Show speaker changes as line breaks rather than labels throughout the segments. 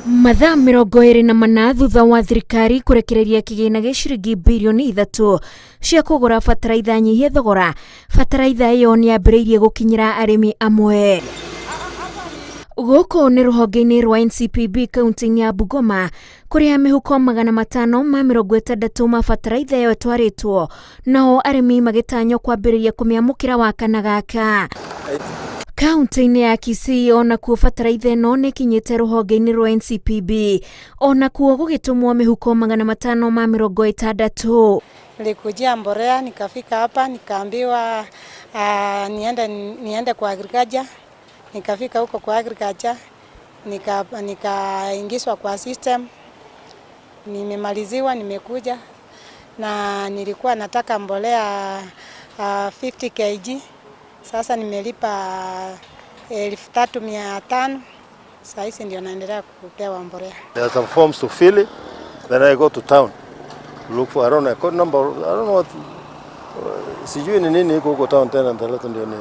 Mathaa 24 thutha wa thirikari kũrekereria kĩgĩna gĩa ciringi birioni 3 cia kũgũra bataraitha nyihie thogora, bataraitha ĩyo nĩ yambĩrĩirie gũkinyĩra arĩmi amwe. Gũkũ nĩ rũhonge-inĩ rwa NCPB kaunti-inĩ ya Bungoma, kũrĩa mĩhuko 560 ma bataraitha ĩyo ĩtwarĩtwo, nao arĩmi magĩtanywo kwambĩrĩria kũmĩamũkĩra Wakana gaka. Kaunti-inĩ ya Kisii onakuo bataraitha ĩno nĩ ĩkinyĩte rũhonge-inĩ rwa NCPB, onakuo gũgĩtũmwo mĩhuko 560.
Nilikujia mbolea, nikafika hapa nikaambiwa niende kwa agriculture. Nikafika huko kwa agriculture, nikaingizwa kwa system. Nimemaliziwa, nimekuja na nilikuwa nataka mbolea 50 kg. Sasa nimelipa 3,500. Sasa hizi ndio naendelea kupewa mbolea.
There are some forms to fill it. Then I go to town. Look for, I don't know, code number, I don't know what, sijui ni nini iko huko town tena nitaleta ndio ni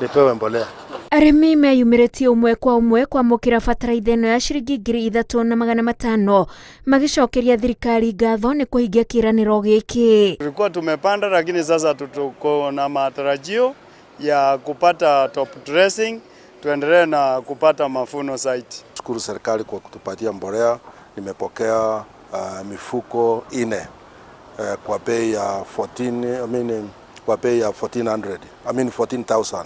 nipewe mbolea.
Arĩmi meyumĩrĩtie ũmwe kwa ũmwe kwamũkĩra bataraitha ĩno ya ciringi 3,500, magĩcokeria thirikari ngatho nĩ kũhingia kĩĩranĩro gĩkĩ.
Tulikuwa tumepanda, lakini sasa tuko na matarajio ya kupata top dressing, tuendelee na kupata mavuno zaidi.
Shukuru serikali kwa kutupatia mbolea. Nimepokea mifuko 4 kwa bei ya 14, I mean, kwa bei ya 1400, I mean 14,000.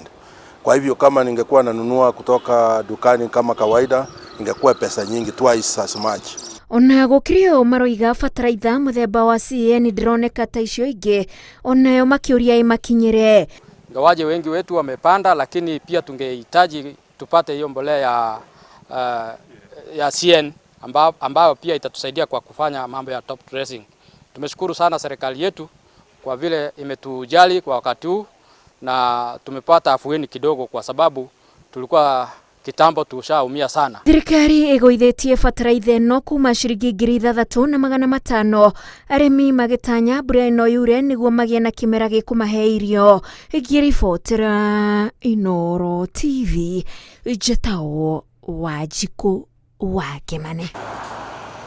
Kwa hivyo kama ningekuwa nanunua kutoka dukani kama kawaida, ingekuwa pesa nyingi, twice as much.
Ona gũkĩrĩ ũũ, maroiga bataraitha mũthemba wa CAN ndĩroneka ta icio ingĩ, onayo makĩũria ĩmakinyĩre.
Ingawaje wengi wetu wamepanda, lakini pia tungehitaji tupate hiyo mbolea ya CN ambayo pia itatusaidia kwa kufanya mambo ya top dressing. Tumeshukuru sana serikali yetu kwa vile imetujali kwa wakati huu na tumepata afueni kidogo, kwa sababu tulikuwa kitambo tushaumia sana.
Thirikari ĩgũithĩtie bataraitha ĩno kuma ciringi 6,500, arĩmi magĩtanya mbura ĩno yure nĩguo magĩe na kĩmera gĩkũmahe irio. Ngĩribotera Inooro TV, njĩtagwo Wanjikũ wa Kĩmani.